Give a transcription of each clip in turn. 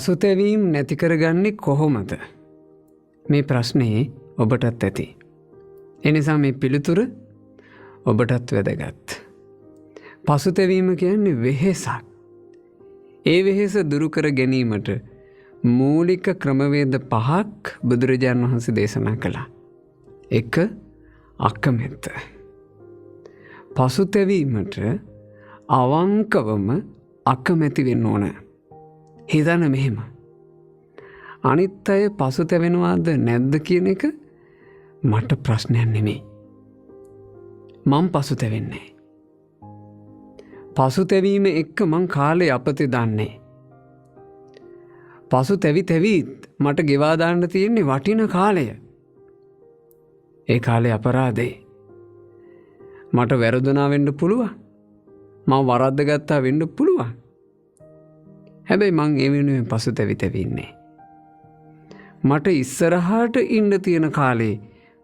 පසුතැවීම් නැති කරගන්නේ කොහොමද? මේ ප්‍රශ්නේ ඔබටත් ඇති. එනිසා මේ පිළිතුර ඔබටත් වැදගත්. පසුතැවීම කියන්නේ වෙහෙසක්. ඒ වෙහෙස දුරු කර ගැනීමට මූලික ක්‍රමවේද පහක් බුදුරජාන් වහන්සේ දේශනා කළා. 1. අකමැත්ත. පසුතැවීමට අවංකවම අකමැති වෙන්න ඕන. හිතන්න මෙහෙම. අනිත් අය පසුතැවෙනවාද නැද්ද කියන එක මට ප්‍රශ්නයක් නෙමෙයි. මං පසුතැවෙන්නේ. පසුතැවීම එක්ක මං කාලේ අපතේ දාන්නේ. පසුතැවි තැවිත් මට ගෙවා දාන්න තියෙන්නේ වටින කාලය. ඒ කාලේ අපරාධේ. මට වැරදුනා වෙන්න පුළුවන්. මං වරද්ද ගත්තා වෙන්න පුළුවන්. හැබැයි මං ඒ වෙනුවෙන් පසුතැවි තැවි ඉන්නේ. මට ඉස්සරහට ඉන්න තියෙන කාලේ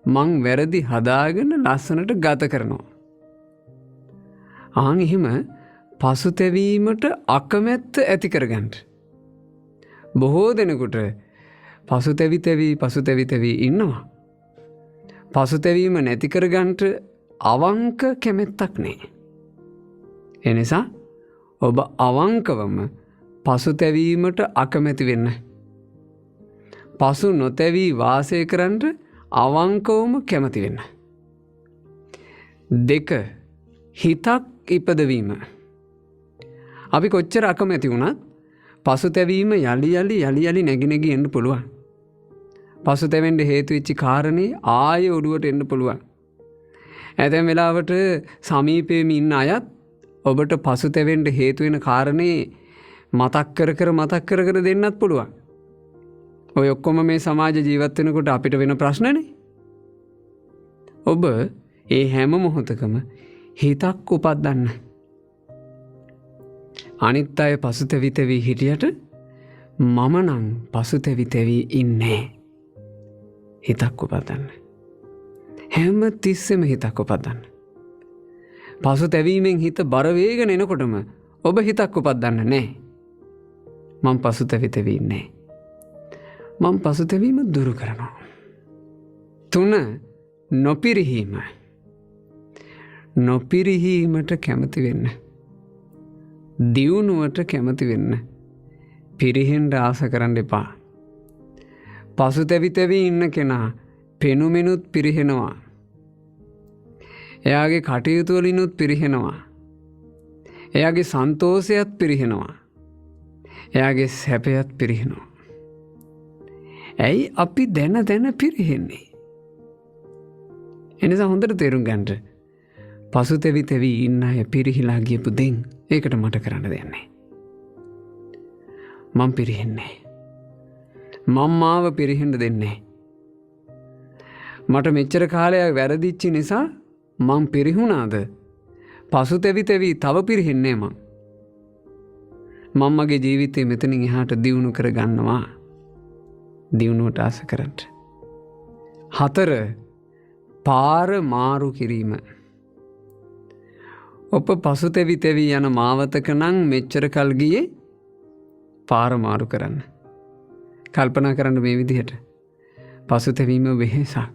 මං වැරදි හදාගෙන ලස්සනට ගත කරනවා. ආන් එහෙම පසුතැවීමට අකමැත්ත ඇති කරගන්න. බොහෝ දෙනෙකුට පසුතැවි තැවි පසුතැවි තැවි ඉන්නවා. පසුතැවීම නැති කරගන්නට අවංක කැමැත්තක් නෑ. එනිසා ඔබ අවංකවම පසුතැවීමට අකමැති වෙන්න. පසු නොතැවී වාසය කරන්නට අවංකවම කැමති වෙන්න. 2. හිතක් ඉපදවීම. අපි කොච්චර අකමැති වුණත් පසුතැවීම යලි යලි යලි යලි නැగి නැగి එන්න පුළුවන්. පසුතැවෙන්න හේතු වෙච්ච කාරණේ ආයෙ ඔළුවට එන්න පුළුවන්. ඇතැම් වෙලාවට සමීපයේම ඉන්න අයත් ඔබට පසුතැවෙන්න හේතු වෙන කාරණේ මතක් කර කර මතක් කර කර දෙන්නත් පුළුවන්. ඔය ඔක්කොම මේ සමාජ ජීවත් වෙනකොට අපිට වෙන ප්‍රශ්නනේ. ඔබ ඒ හැම මොහොතකම හිතක් උපද්දන්න. අනිත් අය පසුතැවි තැවි හිටියට මම නම් පසුතැවි තැවි ඉන්නේ. හිතක් උපද්දන්න. හැම තිස්සෙම හිතක් උපද්දන්න. පසුතැවීමෙන් හිත බර වේගන එනකොටම ඔබ හිතක් උපද්දන්න නෑ. මං පසුතැවි තැවි ඉන්නේ. මං පසුතැවීම දුරු කරනවා. 3. නොපිරිහීම. නොපිරිහීමට කැමති වෙන්න. දියුණුවට කැමති වෙන්න. පිරිහෙන්න ආස කරන්න එපා. පසුතැවි තැවි ඉන්න කෙනා පෙනුමෙනුත් පිරිහෙනවා. එයාගේ කටයුතු වලිනුත් පිරිහෙනවා. එයාගේ සන්තෝෂයත් පිරිහෙනවා. එයාගේ සැපයත් පිරිහෙනවා. ඇයි අපි දැන දැන පිරිහෙන්නේ? එනිසා හොඳට තේරුම් ගන්න. පසුතැවි තැවි ඉන්න අය පිරිහිලා ගියපු දෙන් ඒකට මට කරන්න දෙයක් නෑ. මං පිරිහෙන්නේ. මං මාව පිරිහෙන්න දෙන්නේ. මට මෙච්චර කාලයක් වැරදිච්ච නිසා මං පිරිහුණාද? පසුතැවි තැවි තව පිරිහෙන්නේ මං. මං මගේ ජීවිතේ මෙතනින් එහාට දියුණු කරගන්නවා. දියුණුවට ආස කරන්න. 4. පාර මාරු කිරීම. ඔබ පසුතැවි තැවි යන මාවතක නම් මෙච්චර කල් ගියේ පාර මාරු කරන්න. කල්පනා කරන්න මේ විදිහට. පසුතැවීම වෙහෙසක්.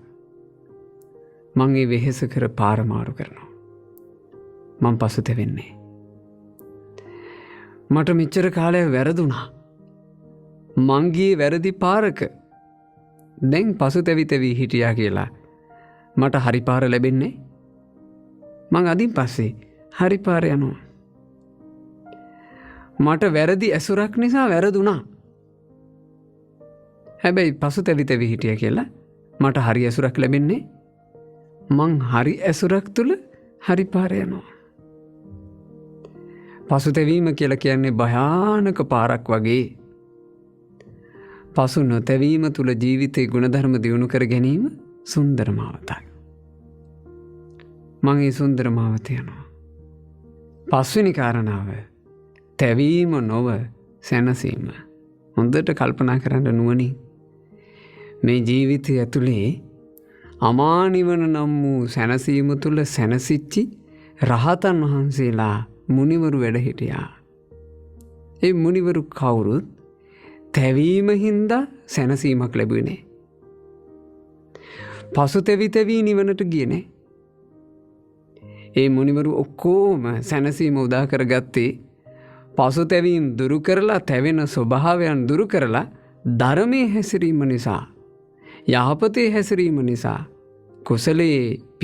මං ඒ වෙහෙස කර පාර මාරු කරනවා. මං පසුතැවෙන්නේ. මට මෙච්චර කාලයක් වැරදුනා. මං ගියේ වැරදි පාරක. දැන් පසුතැවි තැවි හිටියා කියලා මට හරි පාර ලැබෙන්නේ. මං අදින් පස්සේ හරි පාර යනවා. මට වැරදි ඇසුරක් නිසා වැරදුනා. හැබැයි පසුතැවි තැවි හිටියා කියලා මට හරි ඇසුරක් ලැබෙන්නේ. මං හරි ඇසුරක් තුල හරි පාර යනවා. පසුතැවීම කියලා කියන්නේ භයානක පාරක් වගේ. පසු නොතැවීම තුල ජීවිතේ ගුණධර්ම දියුණු කර ගැනීම සුන්දර මාවතක්. මං ඒ සුන්දර මාවත යනවා. පස්වෙනි කාරණාව තැවීම නොව සැනසීම. හොඳට කල්පනා කරන්න නුවණින්. මේ ජීවිතය ඇතුලේ අමා නිවන නම් වූ සැනසීම තුල සැනසිච්චි රහතන් වහන්සේලා මුනිවරු වැඩ හිටියා. ඒ මුනිවරු කවුරුත් තැවීම හින්දා සැනසීමක් ලැබුවේ නෑ. පසුතැවි තැවී නිවනට ගියේ නෑ. ඒ මුනිවරු ඔක්කොම සැනසීම උදා කරගත්තේ පසුතැවීම් දුරු කරලා, තැවෙන ස්වභාවයන් දුරු කරලා ධර්මයේ හැසිරීම නිසා, යහපතේ හැසිරීම නිසා, කුසලයේ